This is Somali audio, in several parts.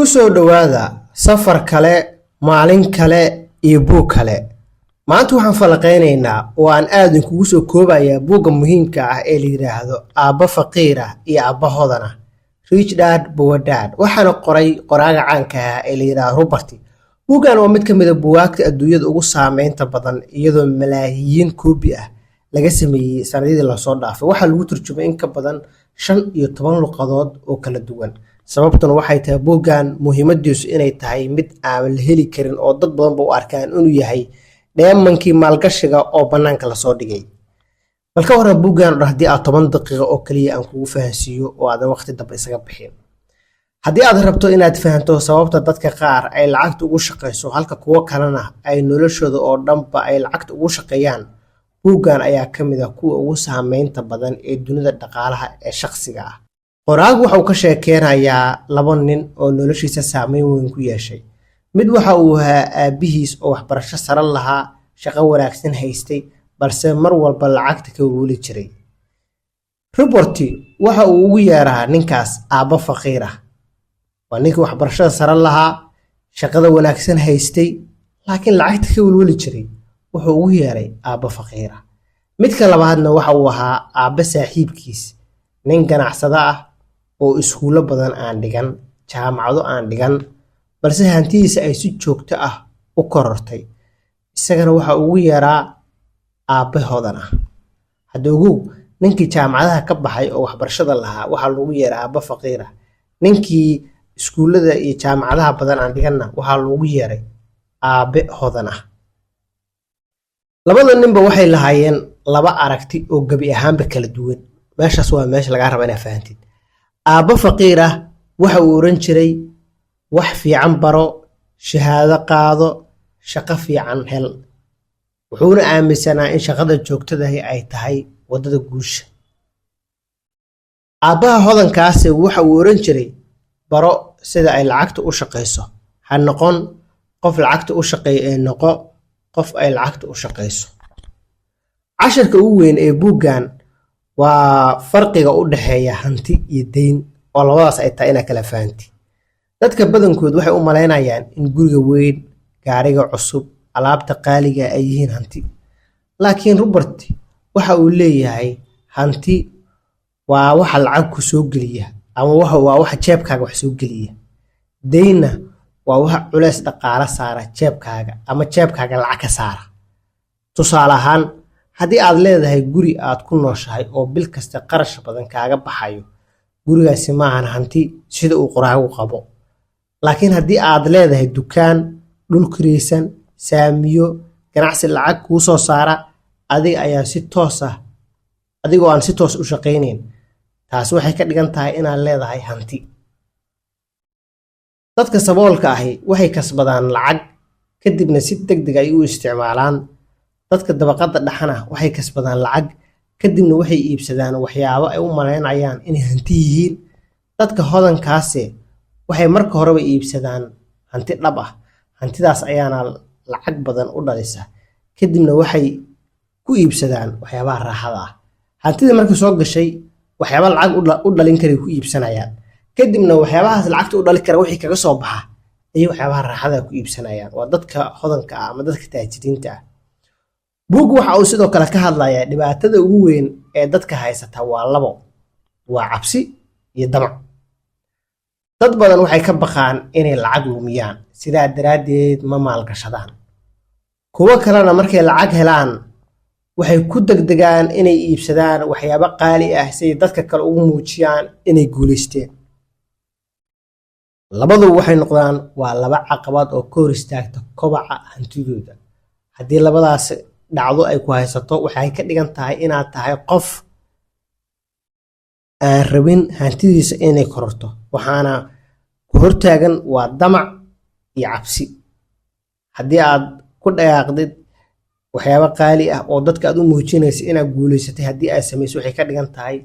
Ku soo dhowaada safar kale, maalin kale iyo buug kale. Maanta waxaan falaqeynaynaa oo aan aad idinkugu soo koobayaa buugga muhiimka ah ee la yidhaahdo Aabba Faqiir ah iyo Aabba Hodan ah, Rich Dad Poor Dad. Waxaana qoray qoraaga caanka ah ee la yidhaahdo Robert. Buuggan waa mid ka mid ah buugaagta adduunyada ugu saameynta badan, iyadoo malaayiin koobi ah laga sameeyey sanadihii lasoo dhaafay. Waxaa lagu turjumay in ka badan 15 luqadood oo kala duwan. Sababtuna waxay tahay buuggan muhiimadiisu inay tahay mid aan la heli karin oo dad badanba u arkaan inuu yahay dheemankii maalgashiga oo bannaanka lasoo dhigay. Bal ka waran buuggan oo dhan haddii aad 10 daqiiqo oo kaliya aan kugu fahansiiyo oo aadan waqti dambe isaga bixin? Haddii aad rabto inaad fahanto sababta dadka qaar ay lacagta ugu shaqeyso halka kuwo kalena ay noloshooda oo dhanba ay lacagta ugu shaqeeyaan, buuggan ayaa ka mid ah kuwa ugu saameynta badan ee dunida dhaqaalaha ee shaqsiga ah. Qoraagu waxa uu ka sheekeynayaa laba nin oo noloshiisa saameyn weyn ku yeeshay. Mid waxa uu ahaa aabbihiis oo waxbarasho sare lahaa, shaqo wanaagsan haystay, balse mar walba lacagta ka welweli jiray. Robert waxa uu ugu yeeraa ninkaas aabbo faqiir ah. Waa ninkii waxbarashada sare lahaa, shaqada wanaagsan haystay, laakiin lacagta ka welweli jiray. Wuxuu ugu yeeray aabbo faqiir ah. Midka labaadna waxa uu ahaa aabbe saaxiibkiis, nin ganacsado ah oo iskuullo badan aan dhigan, jaamacado aan dhigan, balse hantidiisa ay si joogto ah u korortay. Isagana waxa ugu yeeraa aabbe hodan ah. Hadda ogow, ninkii jaamacadaha ka baxay oo waxbarashada lahaa waxaa lagu yeeraa aabbe faqiir ah. Ninkii iskuullada iyo jaamacadaha badan aan dhiganna waxaa lagu yeeray aabbe hodan ah. Labada ninba waxay lahaayeen laba aragti oo gebi ahaanba kala duwan. Meeshaas waa meesha lagaa raba inaad fahantid. Aabbo faqiir ah waxa uu oran jiray: wax fiican baro, shahaado qaado, shaqo fiican hel. Wuxuuna aaminsanaa in shaqada joogtadahi ay tahay waddada guusha. Aabbaha hodankaasi waxa uu oran jiray: baro sida ay lacagta u shaqeyso, ha noqon qof lacagta u shaqeeya ee noqo qof ay lacagta u shaqeyso. Casharka ugu weyn ee buuggan waa farqiga u dhexeeya hanti iyo deyn, oo labadaas ay tahay inaad kala fahanti. Dadka badankood waxay u malaynayaan in guriga weyn, gaariga cusub, alaabta qaaliga ay yihiin hanti. Laakiin Robert waxa uu leeyahay: hanti waa waxa lacag ku soo geliya ama waa waxa jeebkaaga wax soo geliya. Deynna waa waxa culeys dhaqaale saara jeebkaaga ama jeebkaaga lacag ka saara. Tusaale ahaan, haddii aad leedahay guri aad ku nooshahay oo bil kasta qarash badan kaaga baxayo, gurigaasi maahan hanti sida uu qoraagu qabo. Laakiin haddii aad leedahay dukaan, dhul kiraysan, saamiyo, ganacsi lacag kuu soo saara, adiga ayaa si toos ah, adigoo aan si toos u shaqaynayn, taasi waxay ka dhigan tahay inaad leedahay hanti. Dadka saboolka ahi waxay kasbadaan lacag, kadibna si degdeg ay u isticmaalaan. Dadka dabaqadda dhexana waxay kasbadaan lacag, kadibna waxay iibsadaan waxyaabo ay u malaynayaan inay hanti yihiin. Dadka hodankaase waxay marka horeba iibsadaan hanti dhab ah. Hantidaas ayaana lacag badan u dhalisa, kadibna waxay ku iibsadaan waxyaabaha raaxada ah. Hantidii markii soo gashay, waxyaaba lacag u dhalin karay ku iibsanayaan, kadibna waxyaabahaas lacagta u dhali kara wixii kaga soo baxa ayay waxyaabaha raaxada ku iibsanayaan. Waa dadka hodanka ah ama dadka taajiriinta ah. Buuggu waxa uu sidoo kale ka hadlayaa dhibaatada ugu weyn ee dadka haysata waa labo: waa cabsi iyo damac. Dad badan waxay ka baqaan inay lacag lumiyaan, sidaa daraaddeed ma maalgashadaan. Kuwo kalena markay lacag helaan waxay ku degdegaan inay iibsadaan waxyaabo qaali ah si ay dadka kale ugu muujiyaan inay guulaysteen. Labaduba waxay noqdaan waa laba caqabad oo ka hor istaagta kobaca hantidooda. Haddii labadaas dhacdo ay ku haysato, waxay ka dhigan tahay inaad tahay qof aan rabin hantidiisa inay kororto, waxaana ku hortaagan waa damac iyo cabsi. Haddii aad ku dhaqaaqdid waxyaabo qaali ah oo dadka aad u muujinaysa inaad guulaysatay, haddii aad samayso, waxay ka dhigan tahay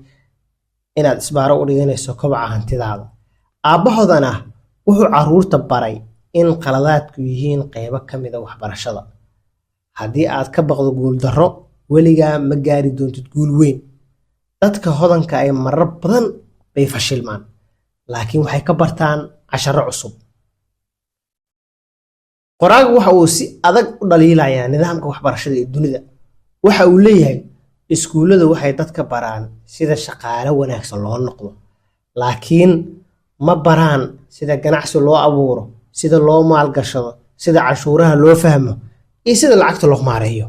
inaad isbaaro u dhiganayso kobaca hantidaada. Aabbahoodana wuxuu carruurta baray in qaladaadku yihiin qeybo ka mid ah waxbarashada. Haddii aad ka baqdo guuldarro, weligaa ma gaari doontid guul weyn. Dadka hodanka ay marar badan bay fashilmaan, laakiin waxay ka bartaan casharro cusub. Qoraagu waxa uu si adag u dhaliilayaa nidaamka waxbarashada ee dunida. Waxa uu leeyahay, iskuulladu waxay dadka baraan sida shaqaale wanaagsan loo noqdo, laakiin ma baraan sida ganacsi loo abuuro, sida loo maalgashado, sida canshuuraha loo fahmo iyo sida lacagta loo maareeyo.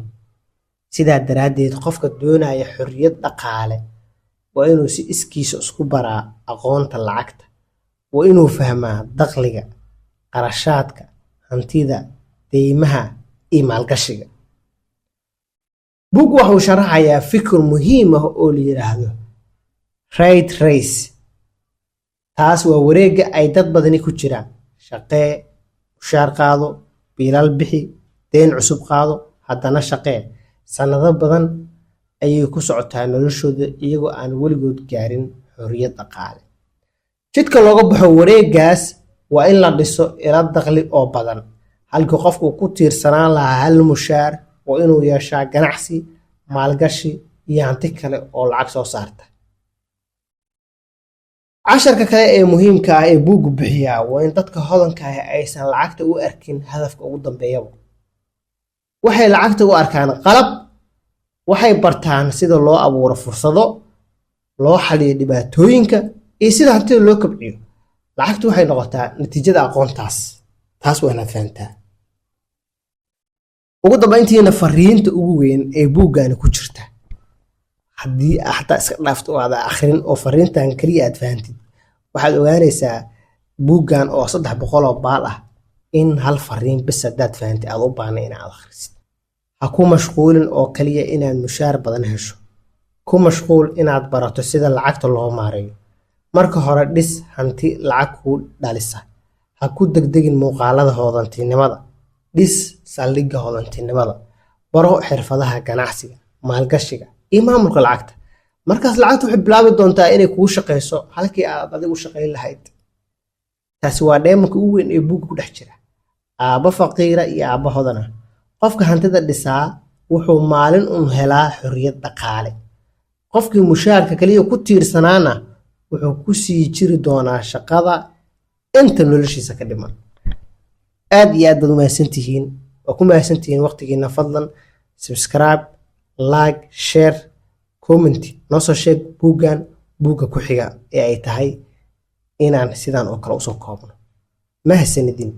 Sidaa daraaddeed, qofka doonaya xorriyad dhaqaale waa inuu si iskiisa isku baraa aqoonta lacagta. Waa inuu fahmaa dakhliga, qarashaadka, hantida, deymaha iyo maalgashiga. Buug waxa uu sharaxayaa fikir muhiim ah oo la yiraahdo rat race. Taas waa wareegga ay dad badani ku jiraan: shaqee, mushaar qaado, biilal bixi, deyn cusub qaado, haddana shaqee. Sannado badan ayay ku socotaa noloshooda iyagoo aan weligood gaarin xorriyad dhaqaale. Jidka looga baxo wareeggaas waa in la dhiso ilo dakhli oo badan. Halkii qofku ku tiirsanaan lahaa hal mushaar, waa inuu yeeshaa ganacsi, maalgashi iyo hanti kale oo lacag soo saarta. Casharka kale ee muhiimka ah ee buuggu bixiyaa waa in dadka hodanka ah aysan lacagta u arkin hadafka ugu dambeeyaba. Waxay lacagta u arkaan qalab. Waxay bartaan sida loo abuuro fursado, loo xaliyo dhibaatooyinka iyo sida hantida loo kobciyo. Lacagtu waxay noqotaa natiijada aqoontaas. Taas waa inaad fahantaa. Ugu dambeyntiina, fariinta ugu weyn ee buuggani ku jirta, haddii xataa iska dhaafto oo aad akhrin oo fariintan keliya aad fahantid, waxaad ogaanaysaa buuggan oo 300 oo baal ah in hal fariin bis haddaad fahantid aad u baahna inaad akhrisid. Ha ku mashquulin oo kaliya inaad mushaar badan hesho. Ku mashquul inaad barato sida lacagta loo maareeyo. Marka hore dhis hanti lacag kuu dhalisa. Ha ku degdegin muuqaalada hodantinimada. Dhis saldhigga hodantinimada. Baro xirfadaha ganacsiga, maalgashiga iyo maamulka lacagta. Markaas lacagta waxay bilaabi doontaa inay kugu shaqeyso halkii aad adigu shaqayn lahayd. Taasi waa dheemanka ugu weyn ee buugga ku dhex jira. Aabba faqiira iyo aabba hodana, qofka hantida dhisaa wuxuu maalin un helaa xorriyad dhaqaale. Qofkii mushaarka kaliya ku tiirsanaana wuxuu ku sii jiri doonaa shaqada inta noloshiisa ka dhiman. Aad iyo aad baad u mahadsantihiin. Waa ku mahadsantihiin waqtigiina. Fadlan subscribe, like, share, comment. Noo soo sheeg buuggan buugga ku xiga ee ay tahay inaan sidan oo kale usoo koobno. Mahadsanidin.